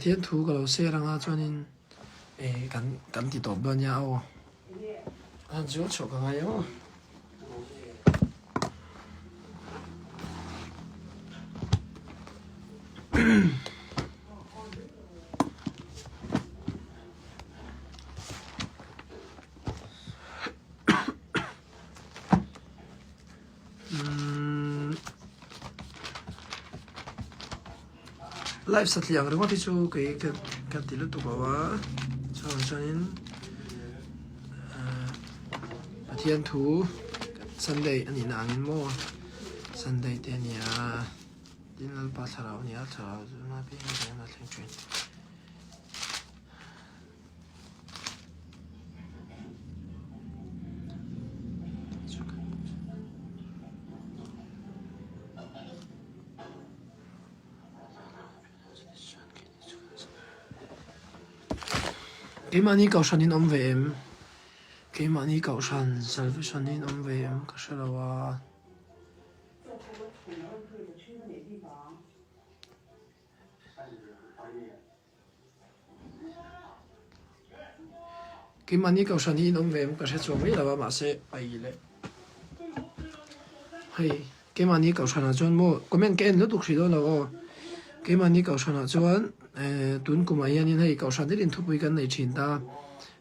Pathian thu ka lo share anga chuanin eh kan kan ti tawp dawn nia aw. A chu chhuah ka ngai ang. Live satliah ang ringawt hi chu kei ka ka ti lutuk lo a chuan chuanin ahh Pathian thu Sunday a nihna angin maw Sunday te a ni a tin Lalpa thlarau a ni a thlarau chu a piang a thleng thin. Keimahni kohhran in awm ve em? Keimahni kohhran salvation in awm ve em ka hre lo a. Keimahni kohhran hi in awm ve em ka hre chuang mai lo a mahse ai leh hei keimahni kohhranah chuan maw comment ka en lutuk hrih dawn lo aw keimahni kohhranah chuan eh tun kumah hianin hei kohhran deuhin thupui kan nei thin ta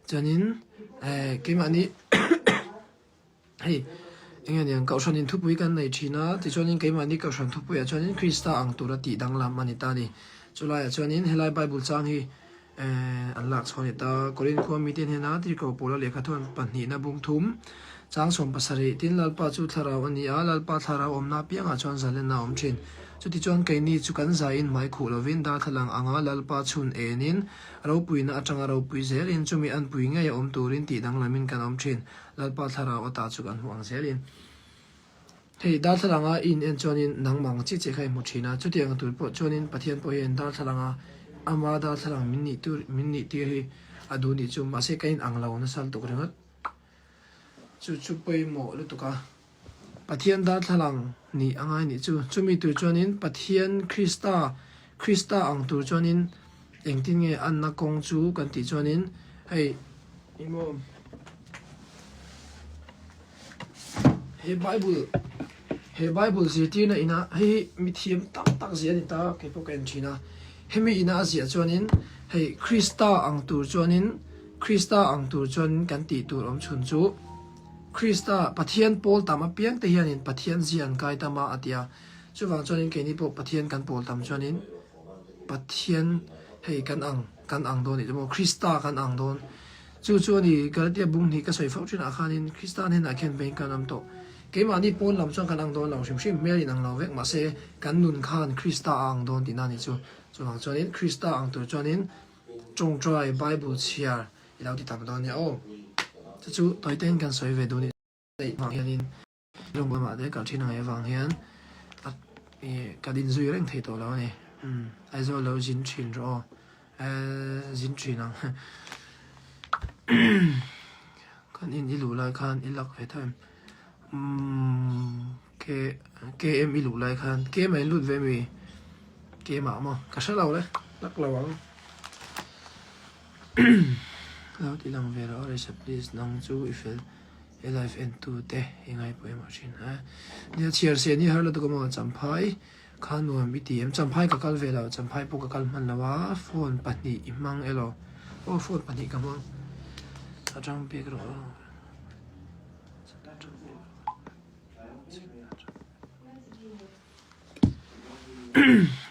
chuanin eh keimahni Hei, eng nge niang, Kohhranin thupui kan nei thin a, tichuanin keimahni Kohhran thupuiah chuanin Krista ang tura tih danglam a ni ta a ni. Chulaiah chuanin helai Bible chang hi an lak chhuah a ni ta. Korin khua mite hnena Tirhkoh Paula lehkha thuan pahnihna bung thum, chang 70, Tin, Lalpa chu thlarau a ni a, Lalpa thlarau awmna apiangah chuan zalenna a awm thin. Chutichuan keini chu kan zaiin hmai khuh lovin darthlalang anga Lalpa chhun enin ropuina atanga ropui zelin chumi anpui ngei a awm turin tih danglamin kan awm thin. Lalpa thlarau ata chu kan hmu ang zelin. Hei darthlalanga i in en chuanin nangmah ang chiah chiah kha i hmu thin a, chutiang tur pawh chuanin Pathian pawh hian darthlalanga ama darthlalang min nih tur min nih tir hi a duh nih chu mahse ka in ang lo nasa lutuk ringawt. Chu chu pawimawh lutuk a. Pathian darthlalang nih a ngai nih chu. Chumi tur chuanin Pathian Krista Krista ang tur chuanin engtin nge anna kawng chu kan tih chuanin hei Emaw he bible he bible zirtirna inah hei hi mithiam tam tak zia a ni ta kei pawh ka en thin a hemi ina a ziah chuanin hei Krista ang tur chuanin Krista ang tur chuanin kan tih tur awm chhun chu Krista Pathian pawl tam apiang te hianin Pathian zia an kai tam a a ti a chuvang chuanin keini pawh Pathian kan pawl tam chuanin Pathian hei kan ang kan ang dawn ih maw Krista kan ang dawn chu chu a ni Galatia bung hnih ka sawi fauh thin ah khanin Krista hnenah khian veng kan awm tawh keimahni pawn lam chuan kan ang dawn lo hrim hrim hmel in ang lo vek mahse kan nun khan Krista a ang dawn tihna a ni chu chuvang chuanin Krista ang tur chuanin tawngtai Bible chhiar i lo ti tam dawn nia aw chu chu tawitein kan sawi ve duh a ni vang hianin. Rawng lamah te kal thin ang avang hian a ih ka din zui reng thei tawh lo a ni. Umm Aizawl lo zin thin rawh aw. Ehh zin thin ang. Kan in i luh lai khan i lak ve tho em? Umm K KM i luh lai khan KM ah in lut ve mi? KM ah maw? Ka hre lo le, lak lo ang. Lo ti lang ve rawh Risa please nang chu i fel. He live en tu te i ngai pawimawh thin a. Nia chhiar se ni har lutuk amaw Champhai kha nuam i ti em? Champhai ka kal ve lo, Champhai pawh ka kal hman lo a, phone pahnih i hmang elaw? Aw phone pahnih ka hmang. Atang bik rawh aw.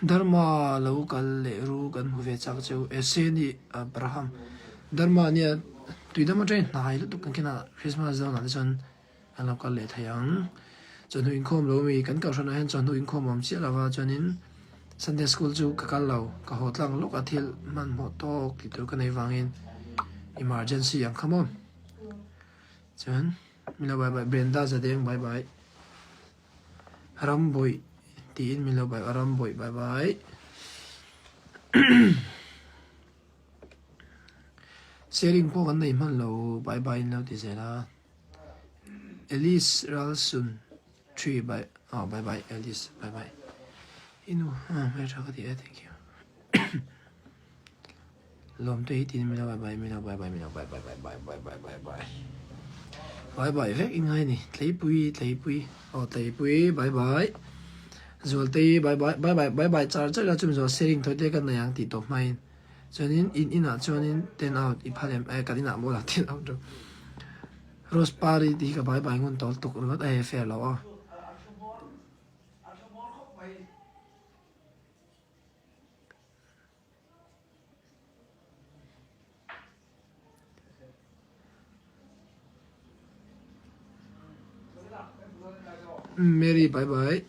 Dharma lo kal leh ru kan hmu ve chak cheu ese ni Abraham Dharma nia tuidam atangin hnai lutuk kan khin a Christmas zan ah te chuan an lo kal leh thei ang chawhnu inkhawm lo mi kan kohhran ah hian chawhnu inkhawm a awm chiah lo va chuanin Sunday school chu ka kal lo ka haw tlang lawk a thil hmanhmawh tawk tih tur ka nei vangin emergency ang kha maw chuan min lo bye bye Brenda Zadeng bye bye. Rambawih tiin min lo bye a Rambawih bye bye. Sharing pawh kan nei hman lo bye bye in lo ti zel a. Alice Ralsun tree bye oh bye bye Alice bye bye. Inu ah hmeltha ka ti e thank you. Lawmte hi tin milo bye bye milo bye bye milo bye bye bye bye bye bye bye bye bye bye vek i ngai ni Tleipui Tleipui aw Tleipui bye bye Zualtei bye bye bye bye bye bye char char ila chumi zawh sharing thawi te ka nei ang tih tawp hmain chuanin in inah chuanin ten out i phal em eh kan inah maw lah ten out rawh Rose pari tih hi ka bye bye ngun tawh lutuk ringawt a he fair lo aw. Mary bye bye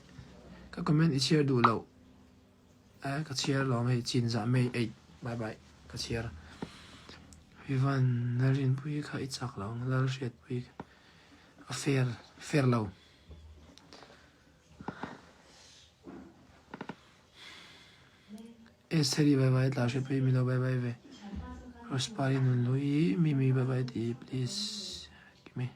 ka comment i chhiar duh loh eh ka chhiar lo ang hei chinzah May 8 bye bye ka chhiar Vivan Lalrinpuii kha i chak lo ang Lalhriatpuii a fair fair lo. Estheri bye bye tla hre phei milo bye bye ve Rospari nun lui mimi bye bye ti please kimi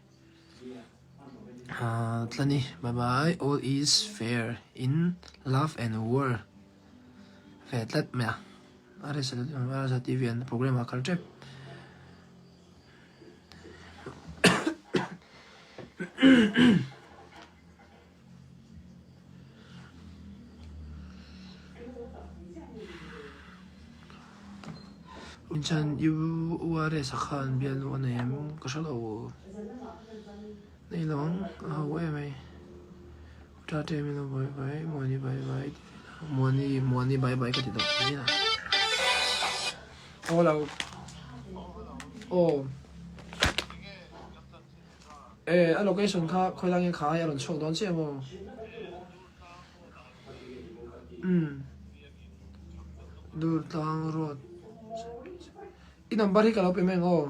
tlani bye bye all is fair in love and war ve tlat mai a RSA TV an program ah kal tep. Inchhan URS a khan bialnu a nei em ka hre lo nei lo ang a ho em mai Tate min lo bye bye Muani bye bye ti ve la Muani Muani bye bye ka ti tawh mai a Aw lo aw. E, a location kha khawi lai nge kha ai a rawn chhuak dawn chiah maw? Umm. Durtlang road. I number hi ka lo pe mai ang aw.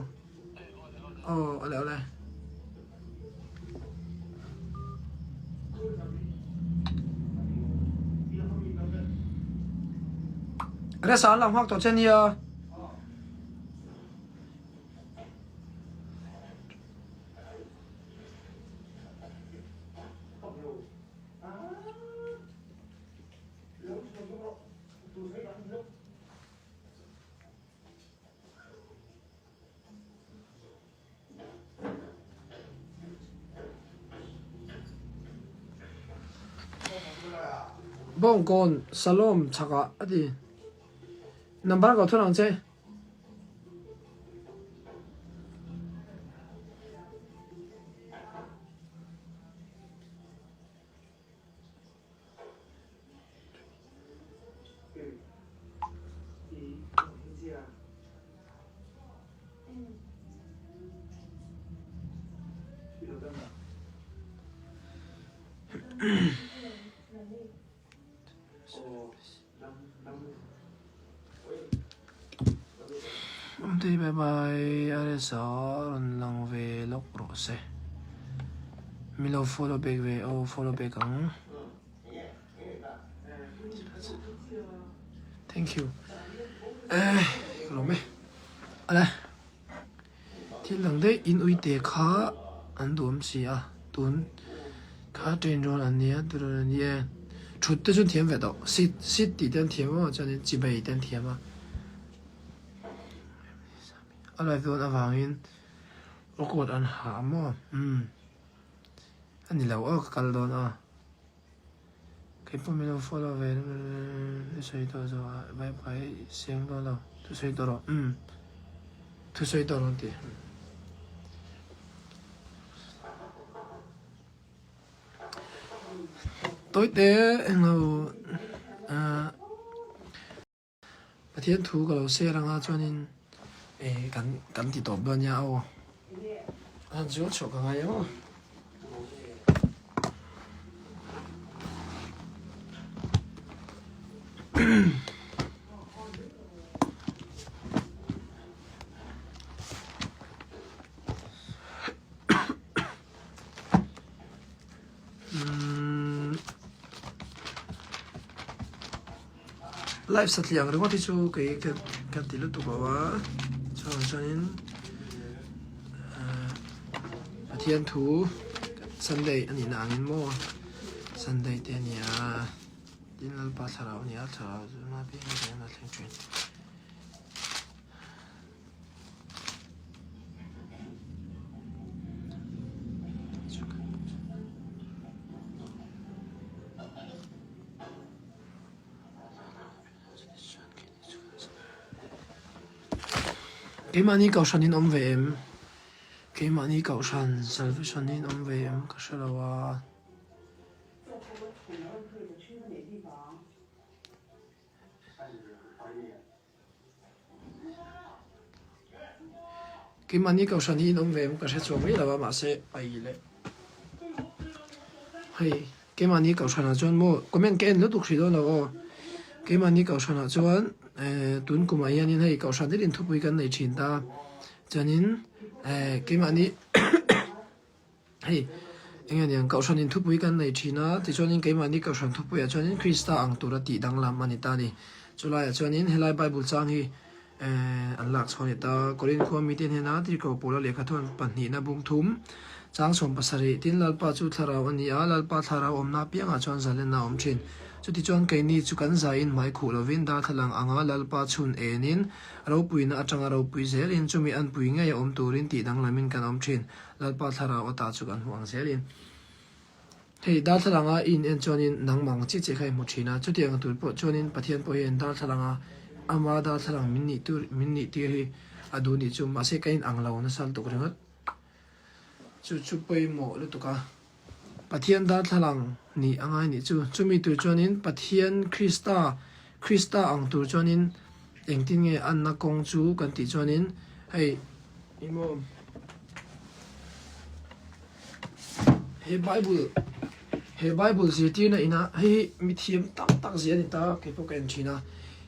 Aw, awle awle. Resa an lang hmak tawh che nia. Bawngkawn Salom chhakah a ti. Number ka thun ang che. Awmtei bye bye RSA rawn lang ve lawk rawh se. Mi lo follow back ve aw follow back ang. Thank you. Eh ka lawm e. Ala thil dang daih in uite kha an duhawm si a tun kha train rawn an nia tun rawn an ni e thut te chu an thiam ve tawh sit sit tih te an thiam a chuanin chibai te an thiam a a live dawn avangin record an ha a maw umm a ni lo aw ka kal dawn a. Kei pawh min lo follow ve i sawi tawh zawh ah bye bye seng dawn lo thusawi tawh rawh umm thusawi tawh rawh an ti. Tawite englo ah Pathian thu ka lo share anga chuanin eh kan kan ti tawp dawn nia aw. A chu chhuah ka ngai emaw. Live satliah ang ringawt hi chu kei ka ka ti lutuk lo a chuvang chuanin ahh Pathian thu Sunday a nihna angin maw Sunday te a ni a tin Lalpa thlarau a ni a thlarau chu hma piang hian a thleng thin. Keimahni kohhran in awm ve em? Keimahni kohhran salvation in awm ve em ka hre lo a. Keimahni kohhran hi in awm ve em ka hre chuang mai lo a mahse ai leh hei keimahni kohhranah chuan maw comment ka en lutuk hrih dawn lo aw keimahni kohhranah chuan eh tun kumah hianin hei kohhran te in thupui kan nei thin ta chuanin eh keimahni Hei, eng nge niang, Kohhranin thupui kan nei thin a, tichuanin keimahni Kohhran thupuiah chuanin Krista ang tura tih danglam a ni ta a ni. Chulaiah chuanin helai Bible chang hi an lak chhuah a ni ta. Korin khua mite hnena Tirhkoh Paula lehkha thuan pahnihna bung thum, chang 70, Tin, Lalpa chu thlarau a ni a, Lalpa thlarau awmna apiangah chuan zalenna a awm thin. Chutichuan keini chu kan zaiin hmai khuh lovin darthlalang anga Lalpa chhun enin ropuina atanga ropui zelin chumi anpui ngei a awm turin tih danglamin kan awm thin. Lalpa thlarau ata chu kan hmu ang zelin. Hei darthlalanga i in en chuanin nangmah ang chiah chiah kha i hmu thin a, chutiang tur pawh chuanin Pathian pawh hian darthlalanga ama darthlalang min nih tur min nih tir hi a duh nih chu mahse ka in ang lo nasa lutuk ringawt. Chu chu pawimawh lutuk a, Pathian darthlalang nih a ngai nih chu. Chumi tur chuanin Pathian Krista Krista ang tur chuanin engtin nge anna kawng chu kan tih chuanin hei Emaw he Bible he Bible zirtirna ina hei hi mithiam tam tak zia a ni ta kei pawh ka en thin a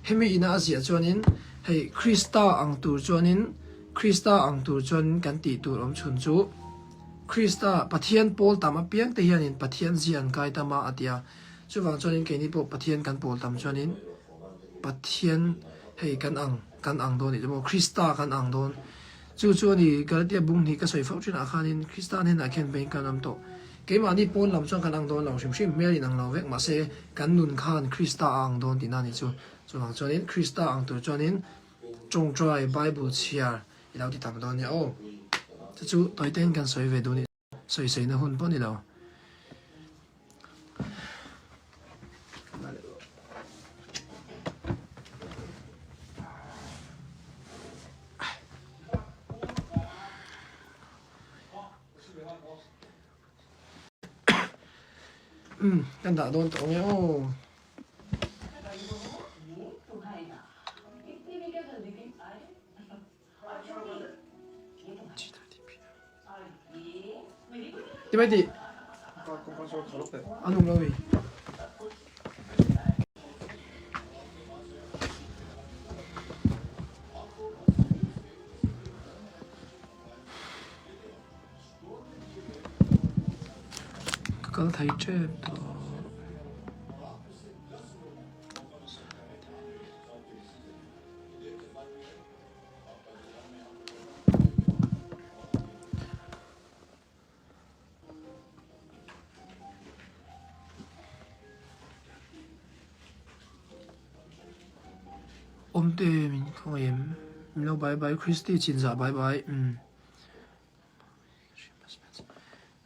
hemi ina a ziah chuanin hei Krista ang tur chuanin Krista ang tur chuanin kan tih tur awm chhun chu Krista Pathian pawl tam apiang te hianin Pathian zia an kai tam a a ti a chuvang chuanin keini pawh Pathian kan pawl tam chuanin Pathian hei kan ang kan ang dawn ih maw Krista kan ang dawn chu chu a ni Galatia bung hnih ka sawi fauh thinah khanin Krista hnenah khian vawiin kan awm tawh keimahni pawn lam chuan kan ang dawn lo hrim hrim hmel in ang lo vek mahse kan nun khan Krista a ang dawn tihna a ni chu chuvang chuanin Krista ang tur chuanin tawngtai Bible chhiar i lo ti tam dawn nia aw chu chu tawitein kan sawi ve duh a ni. Sawisaina hun pawh ni lo. Umm kan dah dawn tawh ang e aw. Ti mai ti. A nung lo mi. Ka kal thei tep tawh. Awmte min khawngaih em? Min lo bye bye Christy chinzah bye bye umm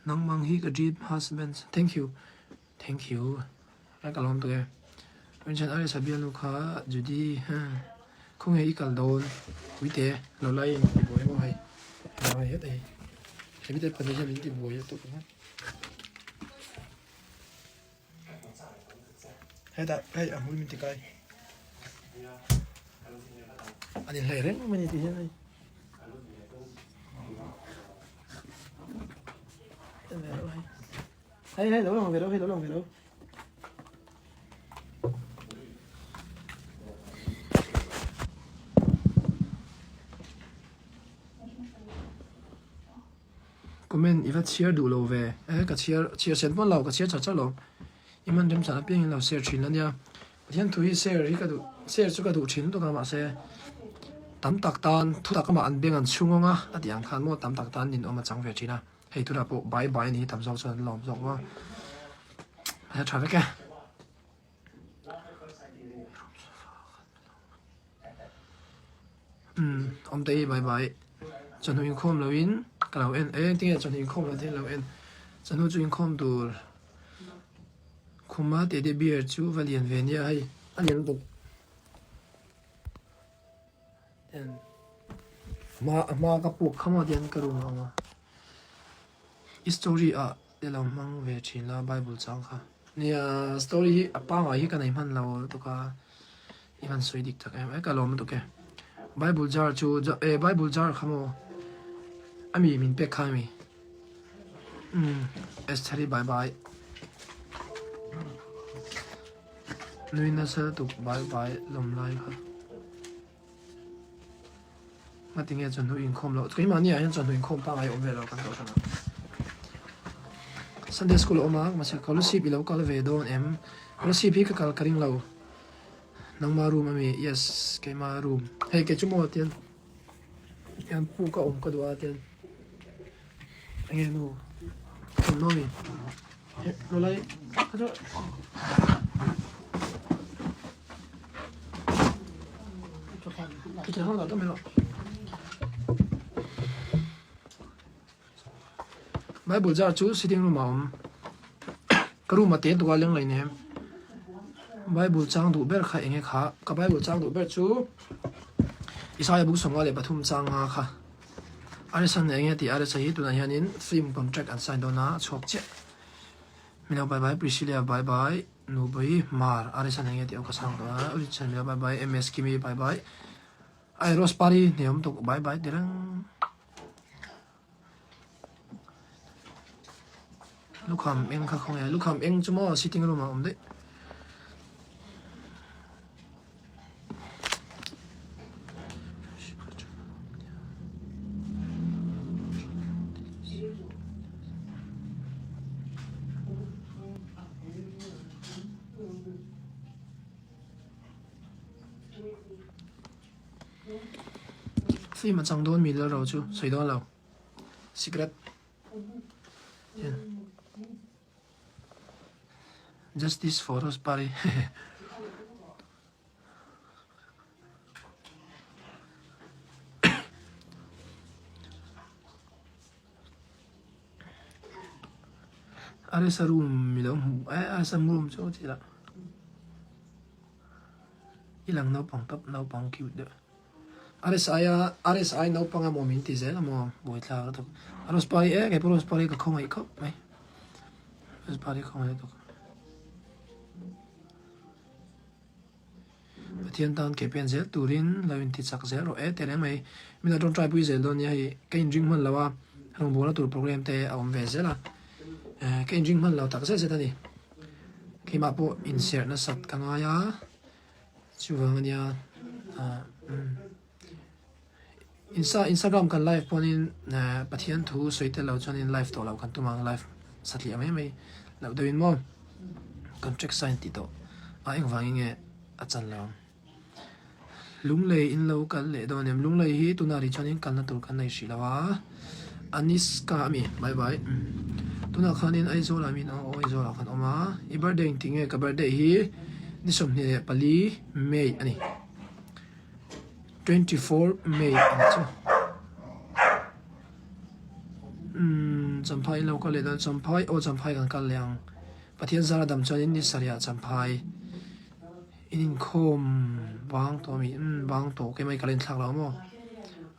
Nangmang hi ka dream husband thank you Thank you. A ka lawm tuk e. Rinchhan Arisa bialnu kha Judy khawnge i kal dawn Puite lo lai in ti buai maw hei. Hei het hei. Hemi te pahnih hian min ti buai lutuk ang. Hetah hei a hmui min ti kai. An inhlei reng mai ni ti hian hei. Hei hei lo lang ve lo hei lo lang ve lo. Comment i va chhiar duh lo ve e ka chhiar chhiar sen pawn lo ka chhiar char char lo i man remchan apiang in lo share thin ania Pathian thu hi share hi ka duh share chu ka duh thin lutuk a mahse tam tak tan thu tak amah an beng an chhung awng a a tih ang khan maw tam tak tan ninawm a chang ve thin a. Hei tunah pawh bai bai a ni hi tam zawk chuan an lawm zawk maw a tha vek e. Umm awm te hi bai bai chawhnu inkhawm lo in ka lo en e tinge chawhnu inkhawm lo te lo en chawhnu chu inkhawm tur khuma teddy bear chu va lian ve nia hei a lian lutuk. Hma a hma ka puk kha maw tian ka room ah a awm a. I story ah te lo hmang ve thin la Bible chang kha. Nia story hi a pangai hi ka nei hman lo lutuk a i van sawi dik tak em e ka lawm lutuk e. Bible jar chu e Bible jar kha maw ami min pek kha ami. Umm Estheri bye bye. Nui nasa lutuk bye bye lawm lai kha. Ngatinge chawhnu inkhawm loh keimahni ah hian chawhnu inkhawm pangngai awm ve lo kan tawh hran a. Sunday school a awm a mahse scholarship i lo kal ve dawn em? Scholarship hi ka kal ka ring lo. Nangma room ami? Yes keima room. Hei kei chu maw tian hian puk a awm ka duh a tian enge nu thawmhnaw ami? Rawlai kha chu. Bible jar chu sitting room ah a awm ka room a te tuk a leng lei nem Bible chang duh ber kha eng nge kha ka Bible chang duh ber chu Isaiah buk 53 chang nga kha Arisa eng nge tih Arisa hi tunah hianin film contract an sign dawn a a chhuak chiah Milo bye bye Priscilla bye bye. Nupui Mar a Richard enge tih awm ka chhang tawh a, Richard mila bye bye, MS Kimi bye bye, ai Rose Pari hneawm tuk bye bye ti reng. Lukham eng kha khawnge, lukham eng chu maw sitting room ah awm daih. Film a chang dawn mi lal ro chu sawi dawn lo secret justice for Rospari Arisa room mi lo hmu eh Arisa room chu ti la i lang naupang tawp naupang cute deuh RSI a RSI naupang emaw min ti zel emaw buaithlak lutuk Rospari eh kei pawh Rospari ka khawngaih khawp mai Rospari khawngaih lutuk. Pathian tan ke pen zel turin lo inti chak zel rawh e teh reng mai. Min lo tawngtai pui zel dawn nia hei ka inring hman lo a, rawngbawlna tur program te a awm ve zel a, ka inring hman lo tak zet zet a ni. Keimah pawh inserh nasat ka ngai a, chuvang ania Instagram kan live pawhin Pathian thu sawi tel lo chuanin live tawh loh kan tum ang, live satliah mai mai loh deuhin maw contract sign tih tawh a engvangin nge a chan lo ang. Lunglei in lo kal leh dawn em? Lunglei hi tunah rih chuanin kalna tur kan nei hrih lo a, Aniska ami bye bye tunah khanin Aizawl ah min aw Aizawl ah kan awm a, i birthday engtik nge ka birthday hi ni 24 May a ni. 24 May ang chu. Umm Champhai in lo kal leh dawn Champhai aw Champhai kan kal leh ang. Pathian zara dam chuan in ni sarih ah Champhai in inkhawm bang tawh ami umm bang tawh keimah i kal inthlak lo maw.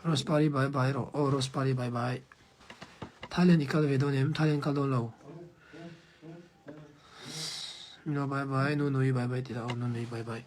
Rospari bye bye rawh aw Rospari bye bye. Thailand i kal ve dawn em Thailand kal dawn lo. No bye bye nu nui bye bye tih lah aw nu nui bye bye.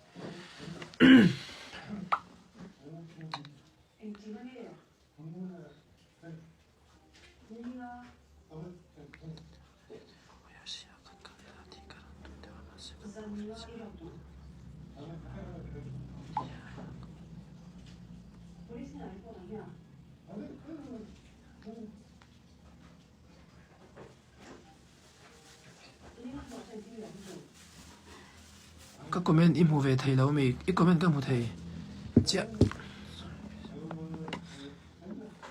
Ka comment i hmu ve thei lo mi? I comment ka hmu thei chiah.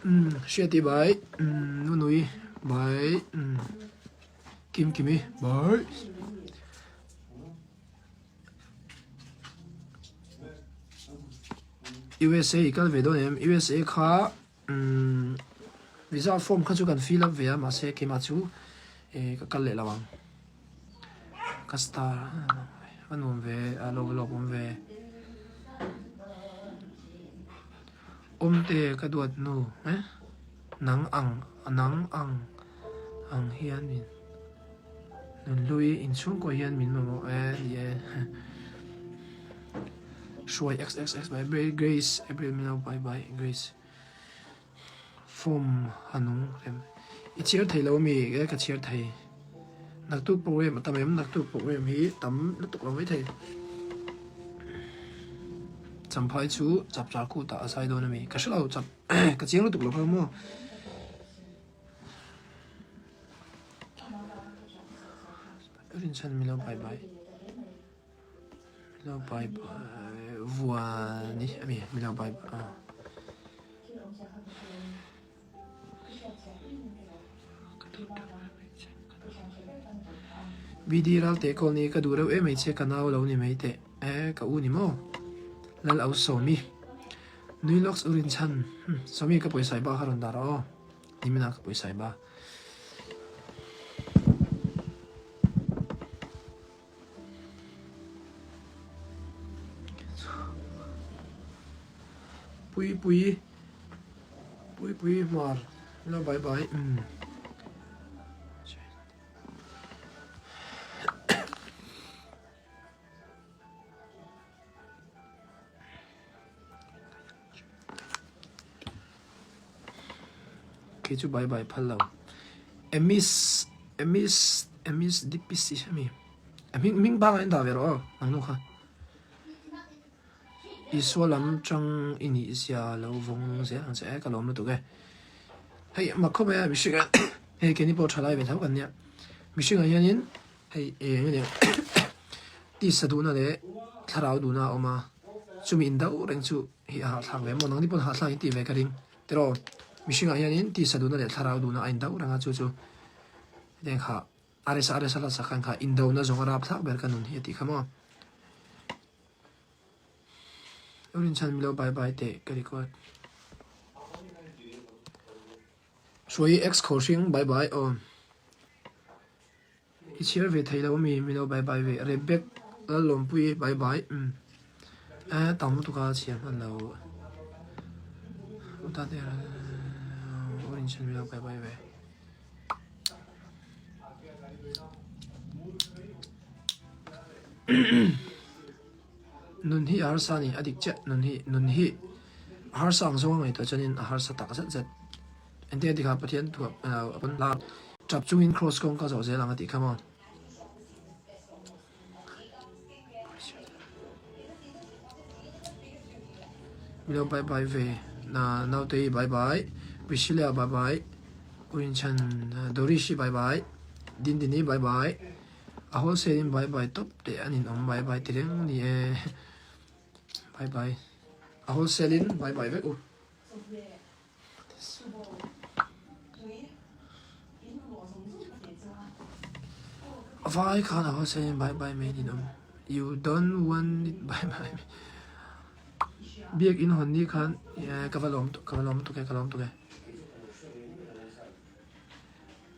Umm Hriati bai, umm Nunui bai, umm Kimkimi bai. USA i kal ve dawn em? USA kha Umm visa form kha chu kan fill up ve a mahse keimah chu eh ka kal leh lo ang ka star a nuam ve a lo lawk awm ve. Awmte ka duat nu eh nang ang nang ang ang hian min nunhlui inchhungkaw hian min mamawh e ni e hruai xxx bye bye Grace April min lo bye bye Grace form a nung rem i chhiar thei lo ami e ka chhiar thei naktuk program a tam em naktuk program hi tam lutuk lo mai thei champhai chu chapchar kut ah a zai dawn ami ka hre lo chap ka chiang lutuk lo kha maw. Rinchhan milo bye bye milo bye bye vuani ami milo bye bye. BD Ralte Colony ka duh reuh em mai che ka nau lo ni mai teh e ka u ni maw Lal au Sawmi Nui lawks u Rinchhan Sawmi ka pawisa i ba kha rawn dah rawh aw nimin ah ka pawisa i ba. Pui pui pui pui hmar la bye bye umm. Kei chu bye bye phal lo. Emis emis emis dpc ami a hming hming bangah in dah ve rawh aw nang nu kha. Isua lam tang i nih zia lo vawng nung zel ang che e ka lawm lutuk e. Hei mak khawp mai a mihring ah hei keini pawh tha lai ve tho kan nia mihring ah hianin Hei eng ania tisa duhna leh thlarau duhna a awm a, chumi indauh reng chu hi a hahthlak ve maw? Nangni pawn hahthlak in tih ve ka ring tiraw? Mihringah hianin tisa duhna leh thlarau duhna a indauh reng a, chu chu hetiang kha a resa a resa hla khan kha indohna zawng a rapthlak ber ka nun hi a tih kha maw? Rinchhan milo bye bye teh ka record. Hruai ex khawhring bye bye aw. I chhiar ve thei lo ami milo bye bye ve Rebek Lalawmpuii bye bye umm eh tam lutuk a chhiar hman lo utate orange milo bye bye ve nun hi a harsa a ni a dik chiah nun hi nun hi a harsa ang zawng a ngaihtuah chuanin a harsa tak zet zet. Engtin a ti kha Pathian thuah a pawn hla tap chungin cross kawng ka zawh zel ang a tih kha maw. Milo bye bye ve na Nautei bye bye Priscilla bye bye Uinchan Dorishi bye bye Dindini bye bye a wholesale in bye bye tawp teh an in awm bye bye ti reng ni e bye bye a wholesale in bye bye vek u. Vai khan a haw in bye bye mai nin awm you don't want it bye bye biak in hawn ni khan ka va lawm ka va lawm tuk e ka lawm tuk e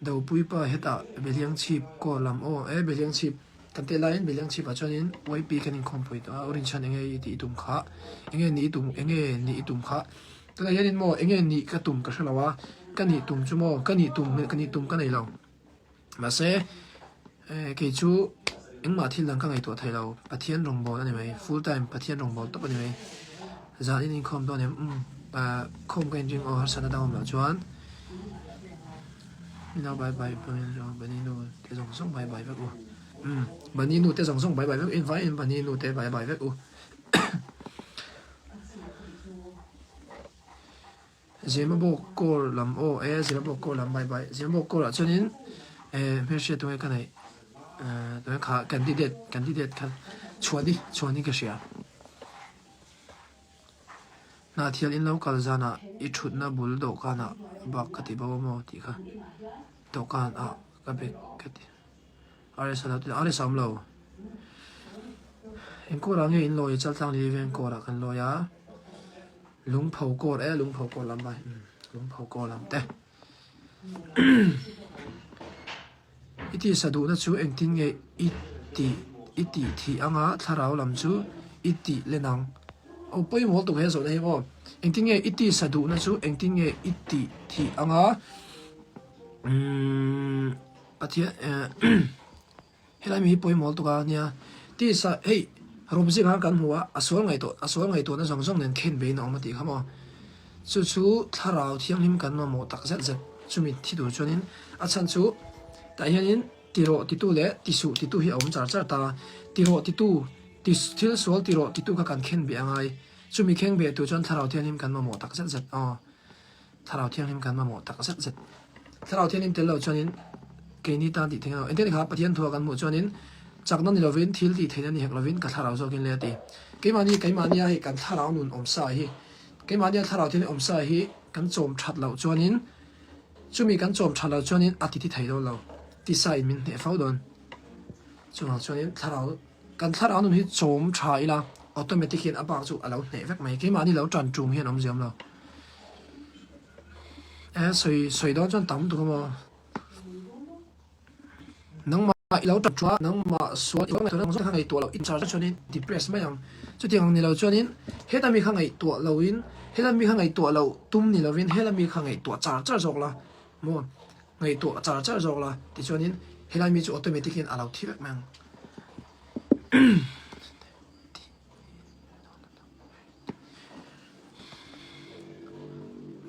Dopui pa hetah Beliang chhip kaw lam aw e Beliang chhip kan teh laiin Beliang chhip ah chuanin YP kan inkhawmpui tawh a Urinchhan enge i tih i tum kha enge nih i tum enge nih i tum kha tunah hianin maw enge nih ka tum ka hrelo a ka nih tum chu maw ka nih tum ka nih tum ka nei lo mahse kei chu engmah thil dang ka ngaihtuah thei lo Pathian rawngbâwl a ni mai full time Pathian rawngbâwl tawp a ni mai zan in inkhawm dawn em umm khawm ka inring aw harsatna dang awm loh chuan. Nau bai bai Bani nu te zawng zawng bai bai vek u. Umm Bani nu te zawng zawng bai bai vek in vai in Bani nu te bai bai vek u. Zemabawk kawr lam aw e Zemabawk kawr lam bai bai Zemabawk kawr ah chuanin eh hmelhriat tunge ka neih eh tunge kha candidate candidate kha chhuani chhuani ka hria. Hnahthial in lo kal zanah i thutna bul dawhkanah bak ka ti bo a maw tih kha dawhkan ah ka bag ka ti RS a lo ti RS a awm lo eng kawr ah nge in lawi chaltlang leh veng kawr ah kan lawi a lungpho kawr e lungpho kawr lam bai lungpho kawr lam te i tisa duhna chu engtin nge i tih i tih thih anga thlarau lam chu i tih len ang. Aw pawimawh tuk he zawhna hi maw. Engtin nge i tisa duhna chu engtin nge i tih thih anga umm Pathian eh helai mi hi pawimawh tuk a nia. Tisa hei rawm zing khan kan hmu a, a sual ngaihtuah a sual ngaihtuahna zawng zawng nen khen beiin a awm a tih kha maw. Chu chu thlarau thianghlim kan mamawh tak zet zet chumi thi tur chuanin a chhan chu tah hianin Tirawh titu leh tisuh titu hi a awm char char ta. Tirawh titu, ti thil sual tirawh titu kha kan khen beh a ngai. Chumi kheng beh tur chuan Thlarau Thianghlim kan mamawh tak zet zet. Aw, Thlarau Thianghlim kan mamawh tak zet zet. Thlarau Thianghlim tel lo chuanin keini tan tih theih a lo. Engtin kha Pathian thua kan hmuh chuanin chakna ni lovin thil tih theihna ni hek lovin ka Thlarau zawkin le a ti. Keimahni, keimahnia hei kan Thlarau nun awmsa hi, keimahnia Thlarau Thianghlim awmsa hi kan chawm that loh chuanin, Chumi kan chawm tha lo chuanin a titi thei dawn lo, tisa in min hneh fo dawn. Chuvang chuanin thlarau, kan thlarau nun hi chawm tha ila automatic hian a bak chu a lo hneh vek mai. Keimahni lo tan tum hian awmzia awm lo. E sawi sawi dawn chuan tam tuk a maw? Nangmah i lo ṭap ṭuah, nangmah sual i ngaihtuah zawng kha ngaihtuah loh in char chuanin depress mai ang. Chutiang ang ni lo chuanin heta mi kha ngaihtuah loin, heta mi kha ngaihtuah loh tum ni lovin hela mi kha ngaihtuah char char zawk la maw, ngaihtuah char char zawk la tichuanin helai mi chu automatic in a lo thi vek mai ang.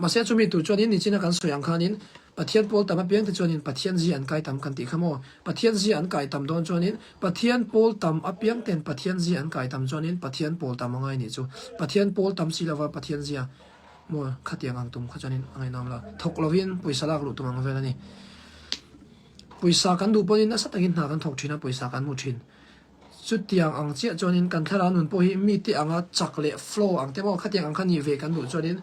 Mahse chumi tur chuanin nichina kan sawi ang khanin Pathian pawl tam apiang te chuanin Pathian zia an kai tam kan tih kha maw? Pathian zia an kai tam dawn chuanin Pathian pawl tam apiang ten Pathian zia an kai tam chuanin Pathian pawl tam a ngai nih chu. Pathian pawl tam si lova Pathian zia maw khatiang ang tum kha chuanin a ngaihnawm lo. Thawk lovin pawisa lak luh tum ang vel a ni. Pawisa kan duh pawhin nasa takin hna kan thawk thin a, pawisa kan hmu thin. Chutiang ang chiah chuanin kan thlarau nun pawh hi mite anga chak leh flow ang te maw khatiang ang kha nih ve kan duh chuanin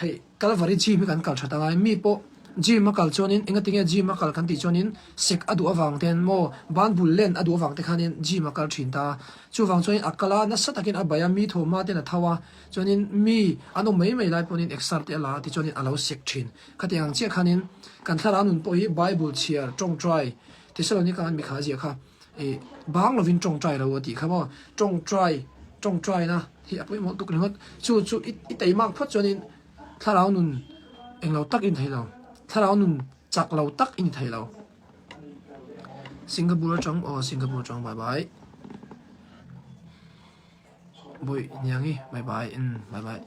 hei Kalvari gym hi kan kal that angai. Mi pawh gym a kal chuanin engatinge gym a kal kan tih chuanin sek a duh avang ten maw ban bul len a duh avang te khanin gym a kal thin ta. Chuvang chuanin a kal a nasa takin a bai a mi thawmhma ten a tho a chuanin mi an awm mai mai lai pawhin exer te a la a tichuanin a lo sek thin. Khatiang ang chiah khanin kan thlarau nun pawh hi Bible chhiar tawngtai Thesalonica an mi kha a ziah kha. I bang lovin tawngtai lo a tih kha maw? Tawngtai, tawngtaina hi a pawimawh tuk ringawt. Chu chu i i teimak phawt chuanin thlarau nun englo tak i ni thei lo. Thlarau nun chak lo tak i ni thei lo. Singapore atang aw Singapore atang bye bye. Bawi niangi bye bye umm bye bye.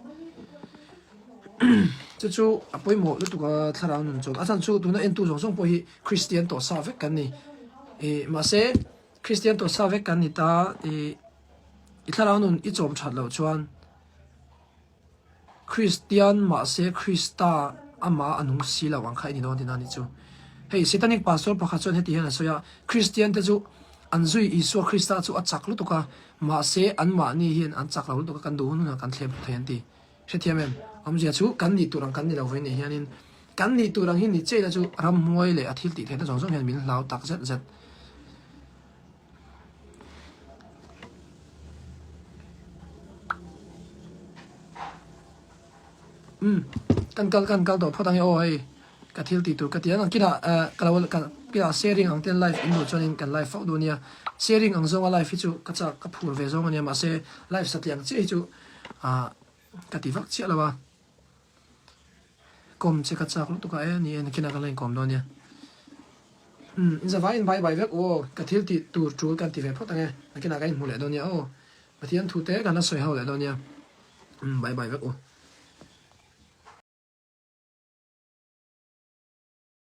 Chu chu a pawimawh lutuk a thlarau nun chuan a chhan chu tuna entu zawng zawng pawh hi Kristian tawh sa vek kan ni ih mahse Kristian tawh sa vek kan ni ta ih i thlarau nun i chawm that loh chuan Kristian mahse Krista amah a nung si lo ang kha i ni dawn tihna a nih chu. Hei Satanic pastor pakhat chuan heti hian a sawi a, Kristian te chu an zui Isua Krista chu a chak lutuk a, mahse anmahni hian an chak lo lutuk a, kan duh hun hunah kan thlem thei an ti. Hrethiam em? Awmzia chu kan nih tur ang kan ni lo vei nih hianin kan nih tur ang hi ni cheina chu ramhmuai leh a thil tih theihna zawng zawng hian min hlau tak zet zet. Umm kan kal kan kal tawh phawt ang e aw hei ka thil tih tur ka ti ang kinah eh ka lo ka kinah sharing ang ten live in duh chuanin kan live fauh duh ania sharing ang zawnga live hi chu ka chak ka phur ve zawng ania mahse live satliah ang chiah hi chu ah ka ti vak chiah lo a. Kawm che ka chak lutuk a e ni e nakinah kan la inkawm dawn nia. Umm in zavai in bai bai vek u aw ka thil tih tur tul kan ti ve phawt ang e nakinah kan inhmu leh dawn nia aw Pathian thu te kan la sawi ho leh dawn nia umm bai bai vek u.